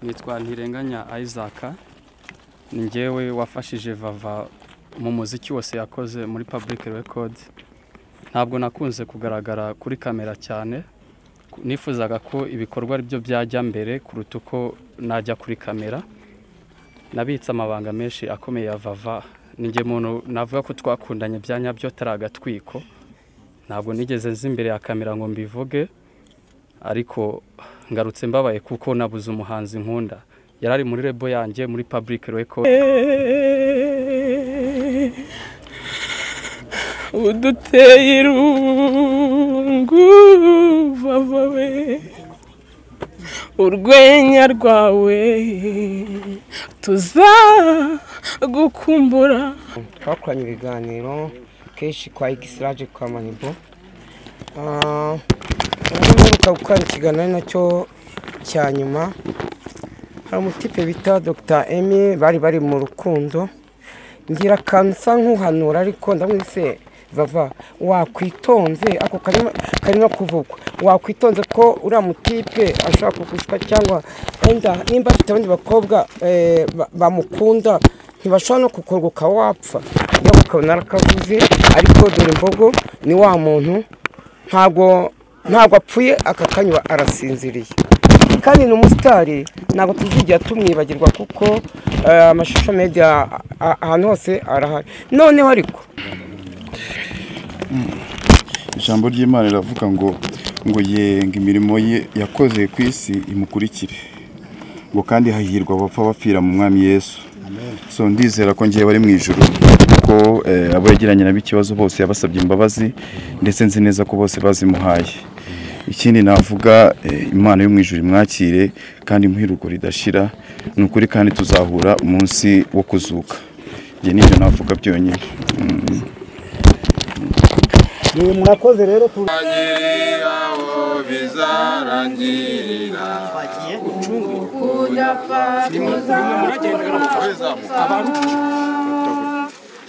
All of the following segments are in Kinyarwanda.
Nitwa Ntirenganya Isaac, ni njyewe wafashije Vava mu muziki wose yakoze muri Public Record. Ntabwo nakunze kugaragara kuri kamera cyane, nifuzaga ko ibikorwa ari byo byajya mbere kuruta uko najya kuri kamera. Nabitse amabanga menshi akomeye ya Vava, ni njye muntu navuga ko twakundanye bya nyabyo atari agatwiko. Ntabwo nigeze nzi imbere ya kamera ngo mbivuge, ariko ngarutse mbabaye kuko nabuze umuhanzi nkunda. Yarari muri rebo yanjye muri Public Record. Uduteye irungu Vava we, urwenya rwawe tuzagukumbura. Twakoranye ibiganiro kenshi kwa X-Large kwa Manibo. Mperuka gukora ikiganiro nacyo cya nyuma, hari umutipe bita Dr. Emi bari mu rukundo, ngira akantu nkuhanura ariko ndamwise Vava wakwitonze, ako karimo kuvugwa, wakwitonze ko uriya mutipe ashobora kugushuka cyangwa wenda nimba afite abandi bakobwa bamukunda ntibashobora no kukorwa wapfa. Ukabona narakavuze, ariko dore imbogo ni wa muntu ntabwo apfuye aka kanywa arasinziriye, kandi ni umusitari ntabwo tuzigera tumwibagirwa kuko amashusho media ahantu hose arahari. Noneho ariko ijambo ry'Imana riravuga ngo yenga imirimo ye yakoze ku isi imukurikire, ngo kandi hahirwa abapfa bapfira mu Mwami Yesu. So ndizera ko ngiye bari mu ijuru kuko abo yagiranye nabo ikibazo bose yabasabye imbabazi, ndetse nzi neza ko bose bazimuhaye. Ikindi navuga, Imana yo mu ijuru imwakire kandi imuhe ridashira, ni ukuri kandi tuzahura umunsi wo kuzuka. Nge nibyo navuga byonyine. Murakoze rero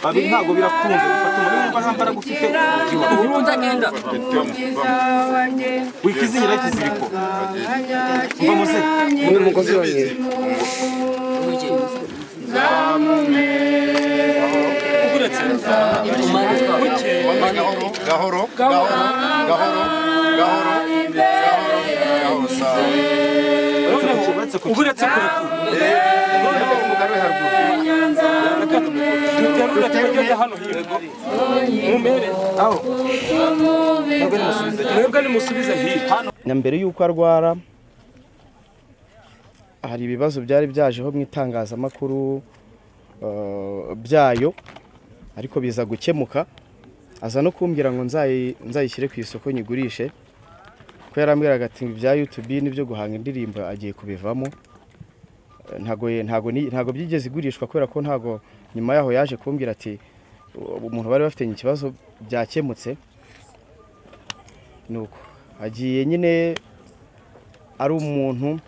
babiri ntabwo birakunze gufata umurimo nta mbaraga ufite, utagenda wikizingira ikiziriko mva muze umugozi wanjye gahoro gahoro gahoro gahoro uburetse na mbere y'uko arwara hari ibibazo byari byajeho mu itangazamakuru byayo, ariko biza gukemuka. Aza no kumbwira ngo nzayishyire ku isoko nyigurishe, ko yarambwiraga ati ibya YouTube n'ibyo guhanga indirimbo agiye kubivamo. Ntago byigeze igurishwa kubera ko ntago nyuma yaho yaje kumbwira ati umuntu bari bafitanye ikibazo byakemutse. Nuko agiye nyine ari umuntu,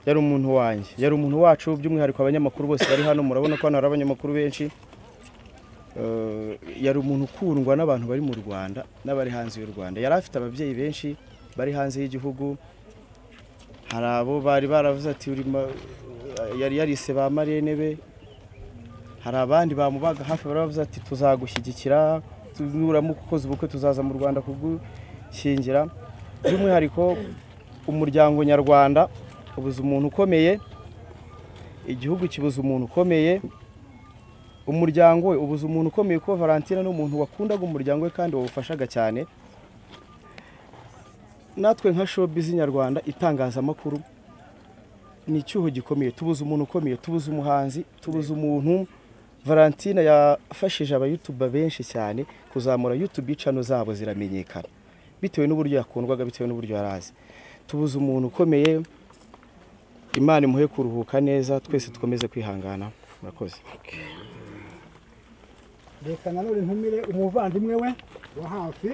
yari umuntu wanjye, yari umuntu wacu, by'umwihariko abanyamakuru bose bari hano murabona ko hano hari abanyamakuru benshi. Yari umuntu ukundwa n'abantu bari mu Rwanda n'abari hanze y'u Rwanda. Yari afite ababyeyi benshi bari hanze y'igihugu, hari abo bari baravuze ati yari yarise ba marene be, hari abandi bamubaga hafi baravuze ati tuzagushyigikira nuramuka ukoze ubukwe tuzaza mu Rwanda kugushyingira. By'umwihariko umuryango nyarwanda ubuze umuntu ukomeye, igihugu kibuze umuntu ukomeye, umuryango we ubuze umuntu ukomeye, ko Valentina ni umuntu wakundaga umuryango we kandi wawufashaga cyane. Natwe nka showbiz nyarwanda, itangazamakuru ni icyuho gikomeye, tubuze umuntu ukomeye, tubuze umuhanzi, tubuze umuntu. Valentina yafashije aba YouTuber benshi cyane kuzamura YouTube channel zabo ziramenyekana bitewe n'uburyo yakundwaga, bitewe n'uburyo yarazi. Tubuze umuntu ukomeye, Imana imuhe kuruhuka neza, twese dukomeze kwihangana. Murakoze. Reka nanone ntumire umuvandimwe we wa hafi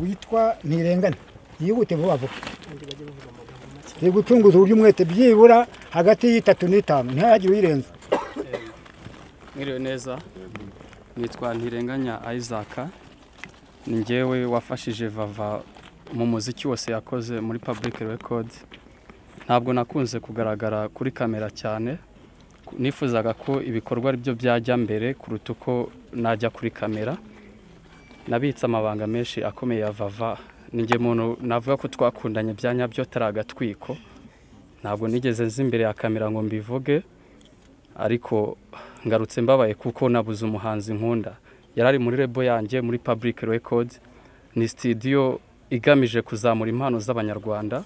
witwa Ntirenganya, yihute vuba vuba, gucunguza uburyo umwete byibura hagati y'itatu n'itanu ntihagire uyirenza. Mwiriwe neza, nitwa Ntirenganya Isaac, ni njyewe wafashije Vava mu muziki wose yakoze muri Public Record. Ntabwo nakunze kugaragara kuri kamera cyane, nifuzaga ko ibikorwa ari byo byajya mbere kuruta uko najya kuri kamera. Nabitse amabanga menshi akomeye ya Vava. Ninjye muntu navuga ko twakundanye bya nyabyo atari agatwiko. Ntabwo nigeze nzi imbere ya kamera ngo mbivuge, ariko ngarutse mbabaye kuko nabuze umuhanzi nkunda. Yarari muri rebo yanjye muri Public Records, ni studio igamije kuzamura impano z'abanyarwanda.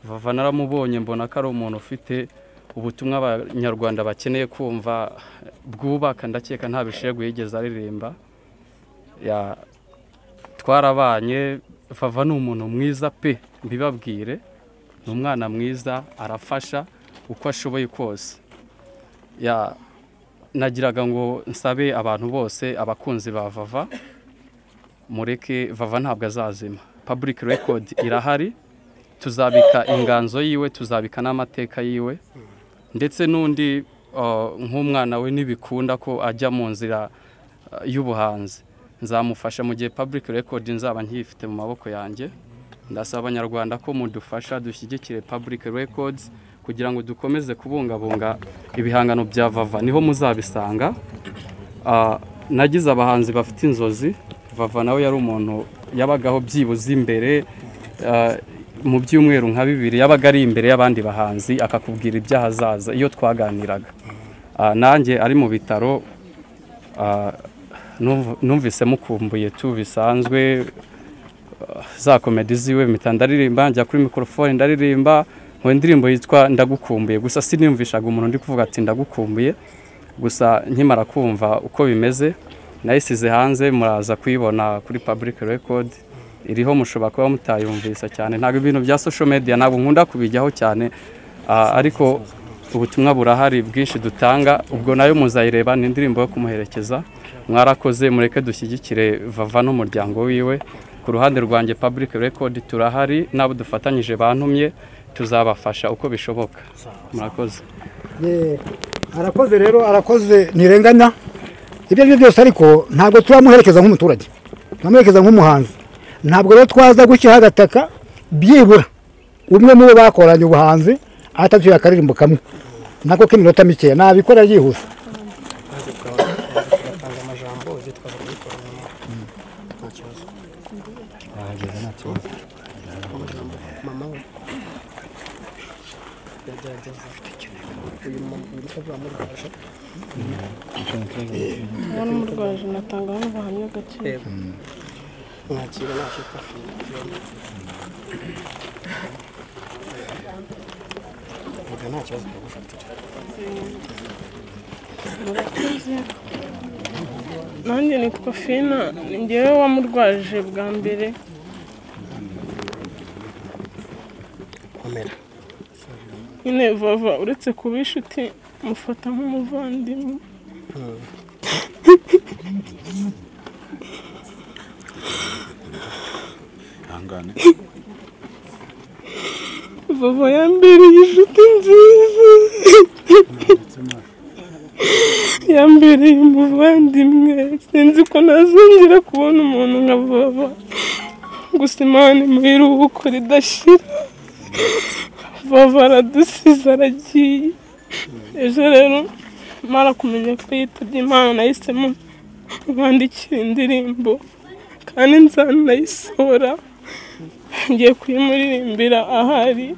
Vava naramubonye mbona ko ari umuntu ufite ubutumwa abanyarwanda bakeneye kumva bwubaka, ndakeka nta bishegu yigeze aririmba. Ya twarabanye. Vava ni umuntu mwiza pe, mbibabwire, ni umwana mwiza, arafasha uko ashoboye kose. Ya nagiraga ngo nsabe abantu bose abakunzi ba Vava, mureke Vava ntabwo azazima. Public Record irahari, tuzabika inganzo yiwe, tuzabika n'amateka yiwe, ndetse n'undi nk'umwana we nibikunda ko ajya mu nzira y'ubuhanzi nzamufasha mu gihe Public Record nzaba nkiyifite mu maboko yanjye. Ndasaba abanyarwanda ko mudufasha dushyigikire Public Records kugira ngo dukomeze kubungabunga ibihangano bya Vava, niho muzabisanga. Nagize abahanzi bafite inzozi. Vava nawe yari umuntu yabagaho byibuze imbere mu byumweru nka bibiri, yabaga ari imbere y'abandi bahanzi akakubwira ibyahazaza iyo twaganiraga. Nanjye ari mu bitaro numvise mukumbuye tu bisanzwe, za komedi ziwe mpita ndaririmba, njya kuri mikorofone ndaririmba mu ndirimbo yitwa Ndagukumbuye. Gusa siniyumvishaga umuntu ndi kuvuga ati ndagukumbuye, gusa nkimara kumva uko bimeze nayisize hanze, muraza kuyibona kuri Public Record iriho, mushobora kuba mutayumvisa cyane. Ntabwo ibintu bya social media ntabwo nkunda kubijyaho cyane, ariko ubutumwa burahari bwinshi dutanga, ubwo nayo muzayireba, ni indirimbo yo kumuherekeza. Mwarakoze, mureke dushyigikire Vava n'umuryango wiwe. Ku ruhande rwanjye Public Record turahari, nabo dufatanyije bantumye, tuzabafasha uko bishoboka. Murakoze. Arakoze rero, arakoze ntirenganya ibyo ari byo byose, ariko ntabwo turamuherekeza nk'umuturage, turamuherekeza nk'umuhanzi. Ntabwo rero twaza gushyiraho agataka byibura umwe mu bo bakoranye ubuhanzi atatuye akaririmbo kamwe nako k'iminota mikeya, nabikora yihuse. Umurwaje natanga n'ubuhamya gake. Nanjye nitwa Fina, njyewe wamurwaje bwa mbere. Nyine Vava uretse kuba inshuti mufata nk'umuvandimwe. Vava yambereye inshuti nziza, yambereye umuvandimwe. Sinzi ko nazongera kubona umuntu nka Vava, gusa Imana imuhe iruhuko ridashira. Vava aradusize aragiye. Ejo rero mara kumenya ko yitabye Imana, nahisemo mwandikira indirimbo kandi nzanayisohora. Ngiye kuyimuririmbira ahari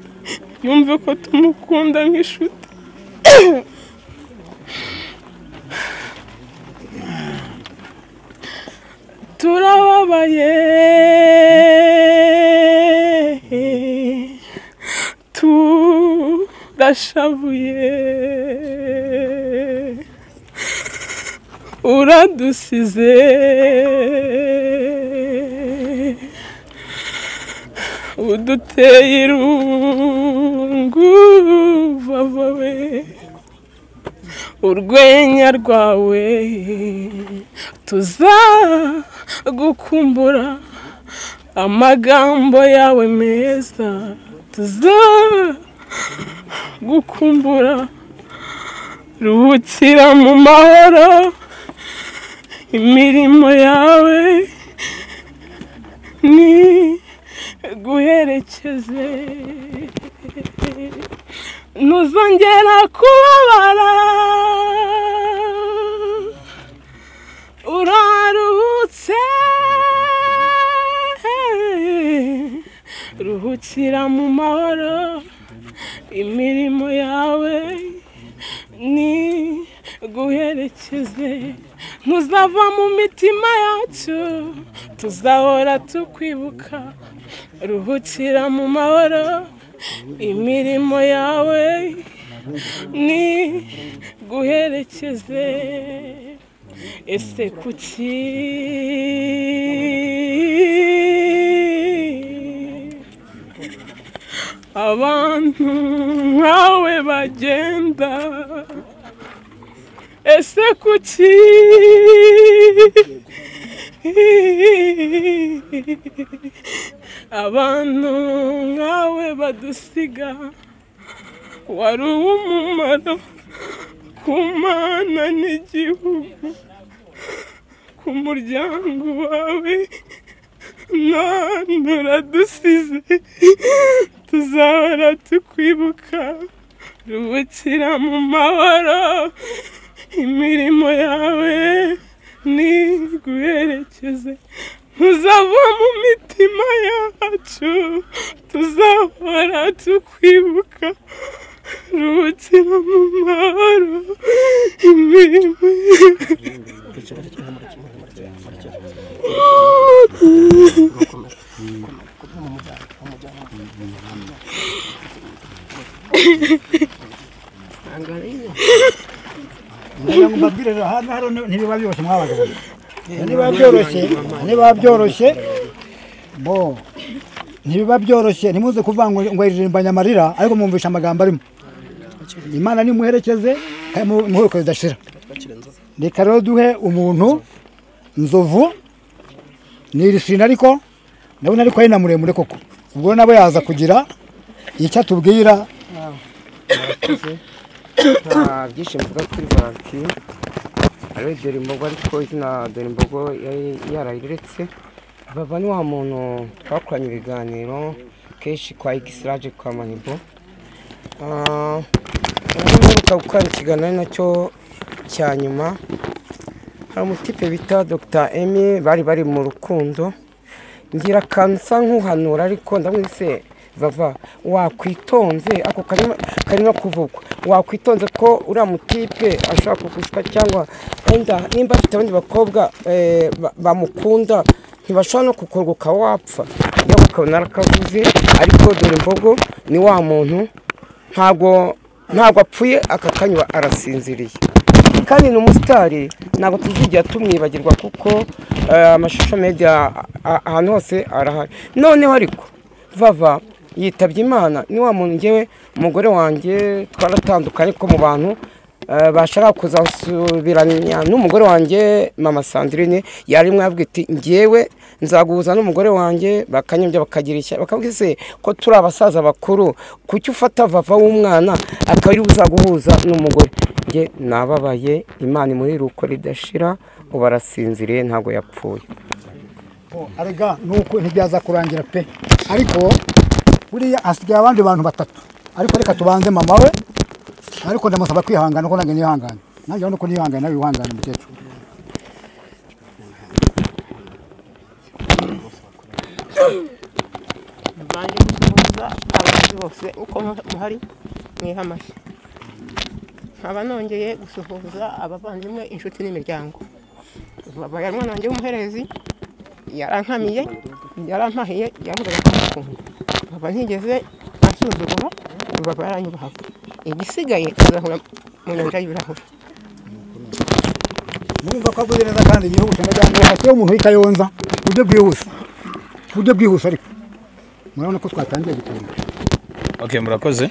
yumve ko tumukunda nk'inshuti. Turababaye, turashavuye, uradusize, uduteye irungu Vava we, urwenya rwawe tuzagukumbura, amagambo yawe meza tuzagukumbura, ruhukira mu mahoro, imirimo yawe ni guherekeze, ntuzongera kubabara, uraruhutse, ruhukira mu mahoro, imirimo yawe ni guherekeze, ntuzava mu mitima yacu, tuzahora tukwibuka, ruhukira mu mahoro, imirimo yawe ni guherekeze. Ese kuki abantu nkawe bagenda, ese kuki abantu nkawe badusiga, wari uw'umumaro ku Mana n'igihugu, ku muryango wawe, none uradusize, tuzahora tukwibuka, ruhukira mu mahoro, imirimo yawe ni guherekeze, ntuzava mu mitima yacu, tuzahora tukwibuka, ruhukira mu mahoro, imirimo ntibiba byoroshye mwabagabo, niba byoroshye bo ntibiba byoroshye, ntimuze kuvuga ngo iririmbanye amarira, ariko mwumvisha amagambo arimo. Imana nimuherekeze kandi muherekeze idashira. Reka rero duhe umuntu Nzovu, ni irisina ariko ndabona ariko ari na muremure koko, ubwo nabo yaza kugira icyo atubwira. Nta byinshi mvuga kuri Valentine, ariwe Dorimbogo, ariko izina Dorimbogo yari yarayiretse. Vava ni wa muntu twakoranye ibiganiro kenshi kwa X-Large kwa Manibo. Mperuka gukora ikiganiro ari nacyo cya nyuma, hari umutipe bita Dr. Emmy bari mu rukundo, ngira akantu nsa nk'uhanura, ariko ndamwise Vava wakwitonze, ako karimo kuvugwa, wakwitonze ko uriya mutipe ashobora kugushuka, cyangwa wenda nimba afite abandi bakobwa bamukunda ntibashobora no kukuruka wapfa, niyo ukabona arakavuze. Ariko Dorimbogo ni wa muntu ntabwo apfuye aka kanywa, arasinziriye, kandi ni umusitari, ntabwo tuzigera tumwibagirwa kuko amashusho media ahantu hose arahari. Noneho ariko Vava yitabye Imana, ni wa muntu ngewe umugore wanjye twaratandukanye, ko mu bantu bashaka kuzasubiranya n'umugore wanjye mama Sandrine yari mwabwiye ati ngewe nzaguhuza n'umugore wanjye, bakanyambya bakagira ishya, bakavuga se ko turi abasaza bakuru, kuki ufata Vava w'umwana akaba ari uzaguhuza n'umugore? Nge nababaye, Imana muri ruko ridashira, ubu arasinziriye ntabwo yapfuye. Arega nuko ntibyaza kurangira pe, ariko buriya asigaye abandi bantu batatu, ariko reka tubanze mama we, ariko ndamusaba kwihangana ko nange nihangana, nange urabona ko nihangana, nawe wihangane mukecuru. Mbanje gusuhuza abantu bose uko muhari mwiha amashyi, nkaba nongeye gusuhuza abavandimwe, inshuti n'imiryango. Baba yari umwana wanjye w'umuherezi, yarankamiye, yarampahiye, yavugaga ko amukunda. Baba ntigeze ansuzugura, baba yaranyubahaga. Igisigaye tuzahura mu nyanja y'ibirahuri. Murumva ko avuze neza kandi yihuse, ndagira ngo hasibe umuntu w'i Kayonza ku buryo bwihuse, ku buryo bwihuse, ariko murabona ko twatangiye gutinda. Okay, murakoze.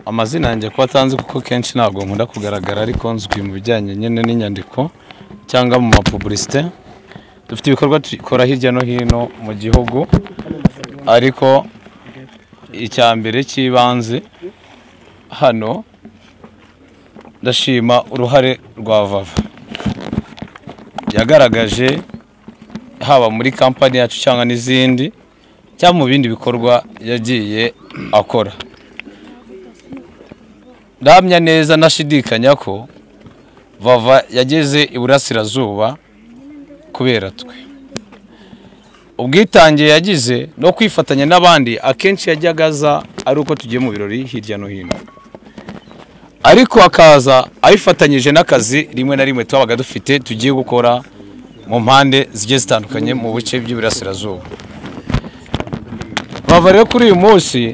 Amazina yanjye ko atanze kuko kenshi ntabwo nkunda kugaragara, ariko nzwi mu bijyanye nyine n'inyandiko cyangwa mu mapublicité. Dufite ibikorwa dukora hirya no hino mu gihugu, ariko icya mbere cy'ibanze hano ndashima uruhare rwa Vava yagaragaje, haba muri kampani yacu cyangwa n'izindi, cyangwa mu bindi bikorwa yagiye akora. Ndahamya neza nashidikanya ko Vava yageze iburasirazuba kubera twe. Ubwitange yagize no kwifatanya n'abandi akenshi yajyaga aza ari uko tugiye mu birori hirya no hino, ariko akaza abifatanyije n'akazi rimwe na rimwe twabaga dufite tugiye gukora mu mpande zigiye zitandukanye mu bice by'iburasirazuba. Vava rero kuri uyu munsi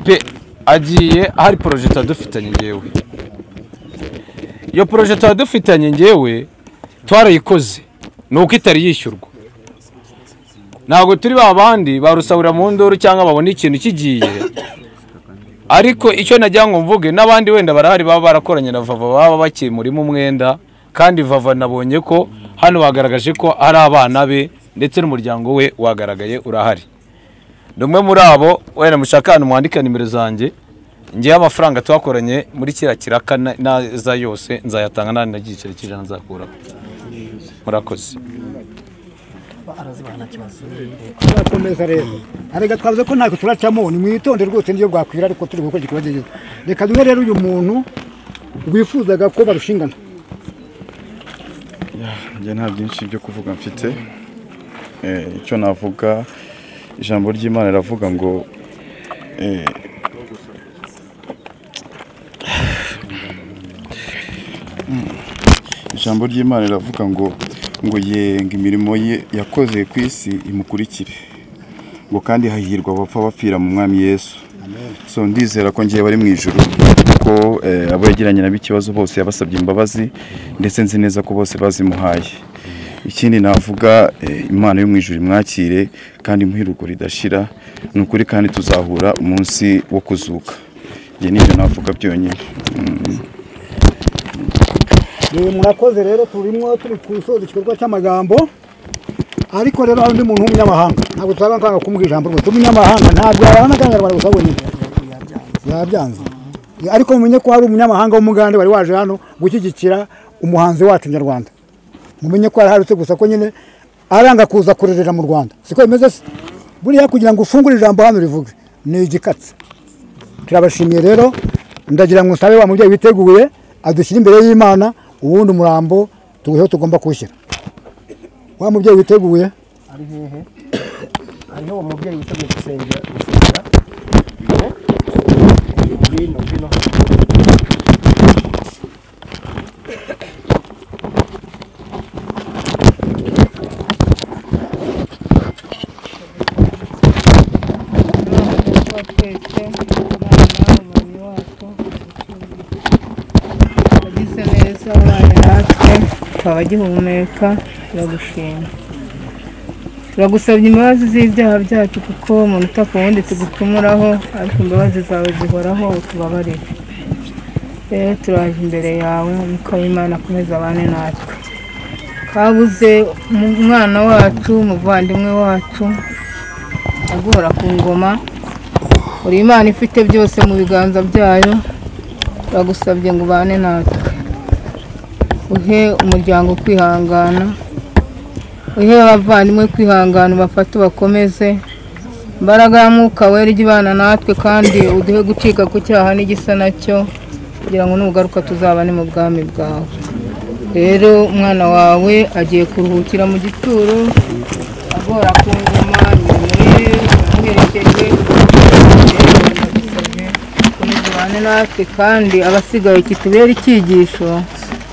pe agiye hari projet dufitanye ngewe. Iyo projet dufitanye ngewe twarayikoze nuko itari yishyurwa. Ntabwo turi ba bandi barusahura mu nduru cyangwa babona ikintu kigiye, ariko icyo nagira ngo mvuge n'abandi wenda barahari baba barakoranye na Vava baba bakimurimo umwenda, kandi Vava nabonye ko hano bagaragaje ko ari abana be ndetse n'umuryango we wagaragaye urahari. Ni umwe muri abo wenda mushaka hano mwandika nimero zanjye, ngewe amafaranga twakoranye muri kiriya kiraka naza yose nzayatanga nta n'igiceri cy'ijana nzakuraho. Murakoze. Turakomeza rero. Arega twavuze ko ntako turacamo, ni mwitonde rwose niyo bwakwira ariko turi gukora igikorwa cyiza. Reka duhe rero uyu muntu wifuzaga ko barushingana. Njye nta byinshi byo kuvuga mfite. Icyo navuga, ijambo ry'Imana riravuga ngo ijambo ry'Imana riravuga ngo yenga imirimo ye yakoze ku isi imukurikire, ngo kandi hahirwa abapfa bapfira mu Mwami Yesu. So ndizera ko ngiye bari mu ijuru ko abo yagiranye nabo ikibazo bose yabasabye imbabazi, ndetse nzi neza ko bose bazimuhaye. Ikindi navuga, Imana yo mu ijuru imwakire kandi imuhe ridashira, ni ukuri kandi tuzahura umunsi wo kuzuka. Njye nibyo navuga byonyine. Murakoze rero, turimo turi kusoza igikorwa cy'amagambo, ariko rero hari undi muntu w'umunyamahanga ntabwo twaba twanga kumubwira ijambo rwose. Umunyamahanga ntabwo yabana n'Abanyarwanda gusa bonyine, yabyanze. Ariko mumenye ko hari umunyamahanga w'umugande wari waje hano gushyigikira umuhanzi wacu nyarwanda. Mumenye ko araharutse gusa ko nyine aranga kuza kurerera mu Rwanda, siko bimeze se? Buriya kugira ngo ufungure ijambo hano rivuge ni igikatsi. Turabashimiye rero, ndagira ngo nsabe wa mubyeyi witeguye adushyire imbere y'Imana, ubundi umurambo tuguhe tugomba kuwushyira. Wa mubyeyi witeguye ari hehe? Hariho uwo mubyeyi witeguye gusengera. Ngwino ngwino. Twaba gihumeka, turagushima, turagusabye imbabazi z'ibyaha byacu, kuko umuntu utakuwundi tugucumuraho, ariko imbabazi zawe zihoraho, utubabarire. Rero turaje imbere yawe, Umwuka w'Imana akomeze abane natwe. Twabuze umwana wacu, umuvandimwe wacu aguhora ku ngoma, uri Imana ifite byose mu biganza byayo, turagusabye ngo ubane natwe, uhe umuryango kwihangana, uhe abavandimwe kwihangana, ubafate ubakomeze. Imbaraga ya Mwuka Wera ijye ibana natwe, kandi uduhe gucika ku cyaha n'igisa nacyo, kugira ngo nugaruka tuzabane mu bwami bwawe. Rero umwana wawe agiye kuruhukira mu gituro, agora ku ngoma, imirimo ye amuherekeje. Ubane natwe kandi abasigaye kitubere icyigisho,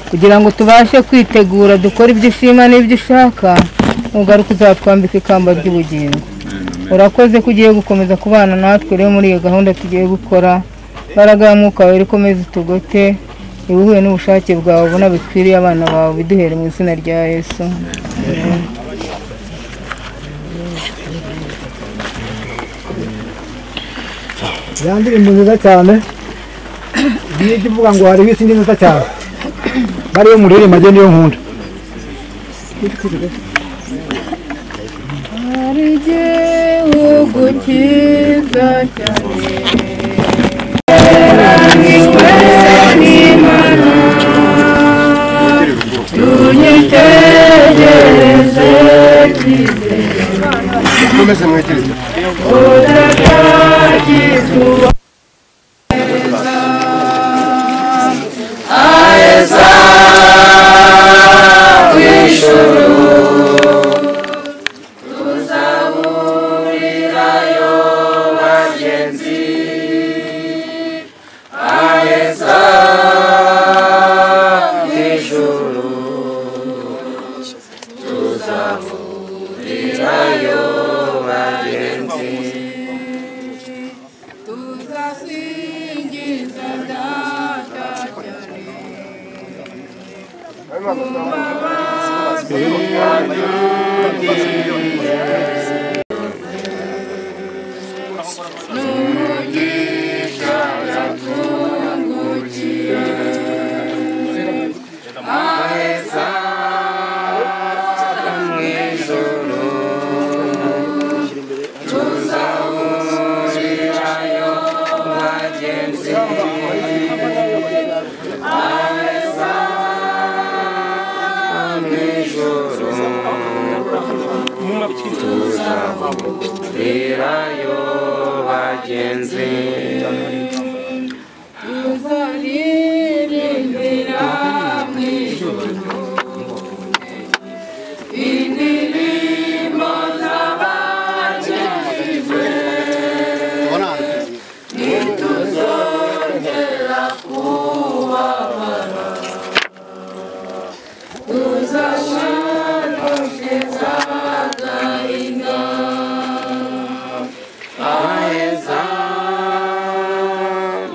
kugira ngo tubashe kwitegura dukore ibyo ushima n'ibyo ushaka, nugaruka uzatwambika ikamba ry'ubugingo. Urakoze ko ugiye gukomeza kubana natwe rero muri iyo gahunda tugiye gukora. Imbaraga ya Mwuka Wera ikomeze utugote, ibihuye n'ubushake bwawe ubona bikwiriye abana bawe, biduhere mu izina rya Yesu. Ya ndirimbo nziza cyane niyo ivuga ngo hariho isi nziza cyane, bariyo muririmba njye niyo nkunda. Hari igihugu cyiza cyane, n'Imana tunyitegereze twizeye. Mukomeze mwegereze. Tuzasingiza Data cyane imbabazi yatugiriye n'umugisha yatwungukiye aheza mu ijuru tuzahurirayo bagenzi aheza mu ijuru tuzahurirayo bagenzi tuzaririmbira mu ijuru indirimbo z'abakijijwe ntituzongera kubabara tuzashanusheza agahinda aheza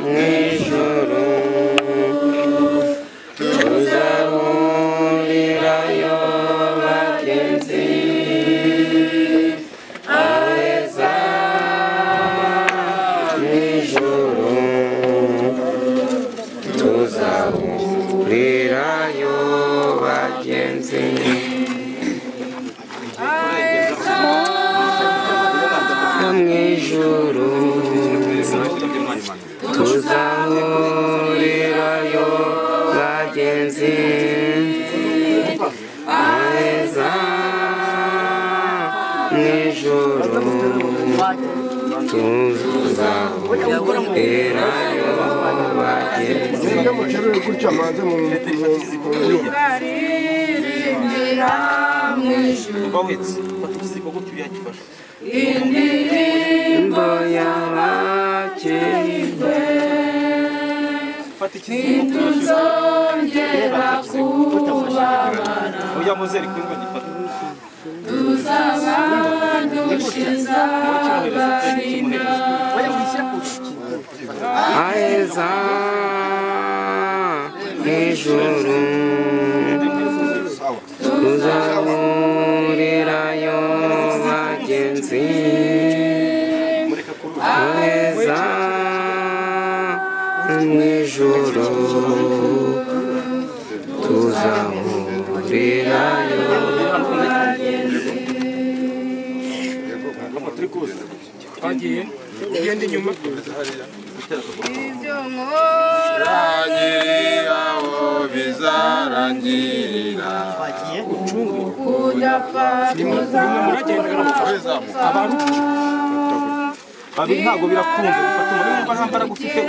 mu ijuru tuzahurirayo bagenzi aheza mu ijuru tuzahurirayo bagenzi mu ijuru tuzahurirayo bagenzi aheza mu ijuru tuzahurirayo bagenzi tuzaririmbira mu ijuru indirimbo y'abakijijwe ntituzongera kubabara tuzaba dushize agahinda aheza mu ijuru tuzahurirayo bagenzi aheza mu ijuru tuzahurirayo Twagiye ugenda inyuma ibyo nkora aho bizarangirira kudapfa babiri ntabwo birakunda bifata umuntu wumva nta mbaraga ufite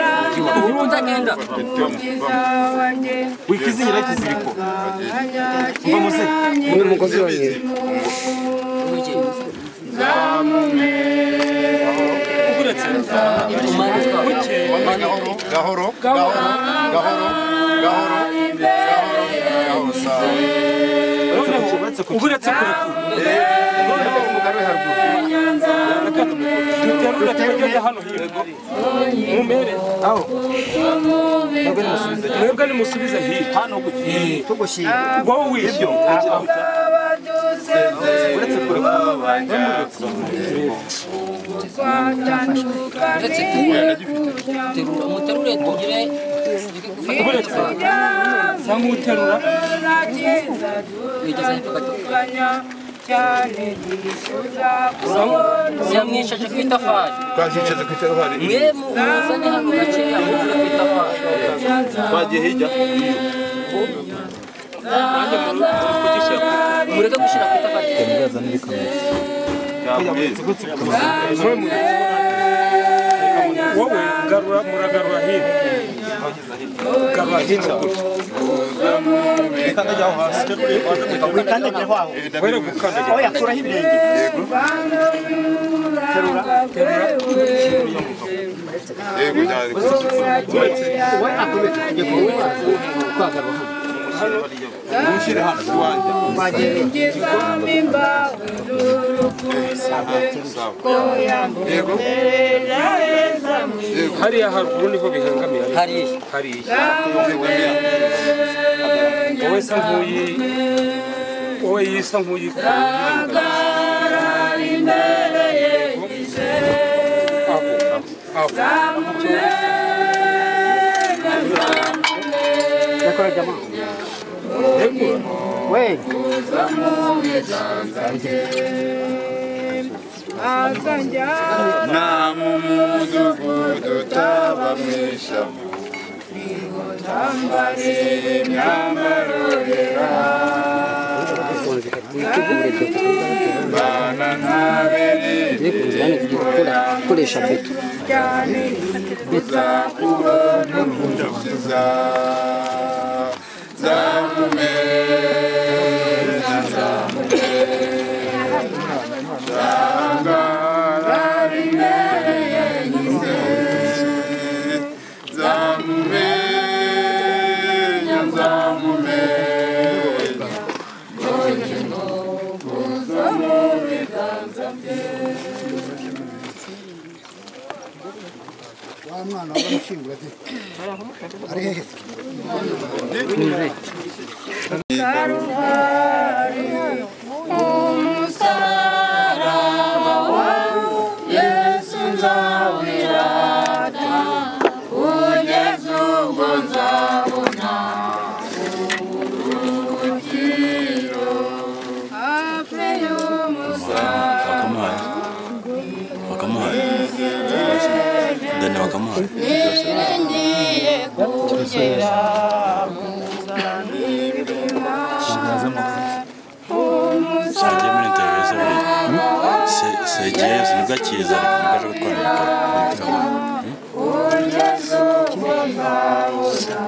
utagenda wikizingira ikiziriko mva muze uyu mugozi wanjye gahoro gahoro gahoro gahoro gahoro sawa uretse kurekura duterura hano hino mumere aho mwebwe nimusubize hino hano gutya wowe wibyo uretse kurekura muterure tugire uretse cyangwa uterura wigeze hepfo gato yamwishaje ku itafari twashicaze ku itafari mwe muzane hano gakeya muvuye ku itafari twagiye hirya mureke gushyira ku itafari wowe garura muragarura hino garura hino Wikandagira aho. Were gukandagira. Oya, kuraho ibirenge. Terura. Terura. Yego, byari We akomeze tujye kwagarura hano. Mushyire hano iwanjye. Yego. Yego. Hariya haruguru niho bihengamiye. Hariya. Hariya. Wowe sa nkuyi. Wowe yisa nkuyi. We. Nta mu mudugudu utabamwishavu imyambaro yera bana gukoresha beto uzakubona umukiza nzamumenya nzamumenya nzangara imbere ye nzamumenya nzamumenya mbonye no kuza mu biganza bye. Wa mwana w'amushyingura de ari hehe? Umusaraba wa Yesu nzawirata kugeza ubwo nzabona uburuhukiro hafi y'umusaraba. Bakamuhaye Dani bakamuhaye Niringiye kugera mu Sagiye muri interview se buriya segiye nibwo akiza ariko nibwo aje gutwara mikoro. Kugeza ubwo nzabona.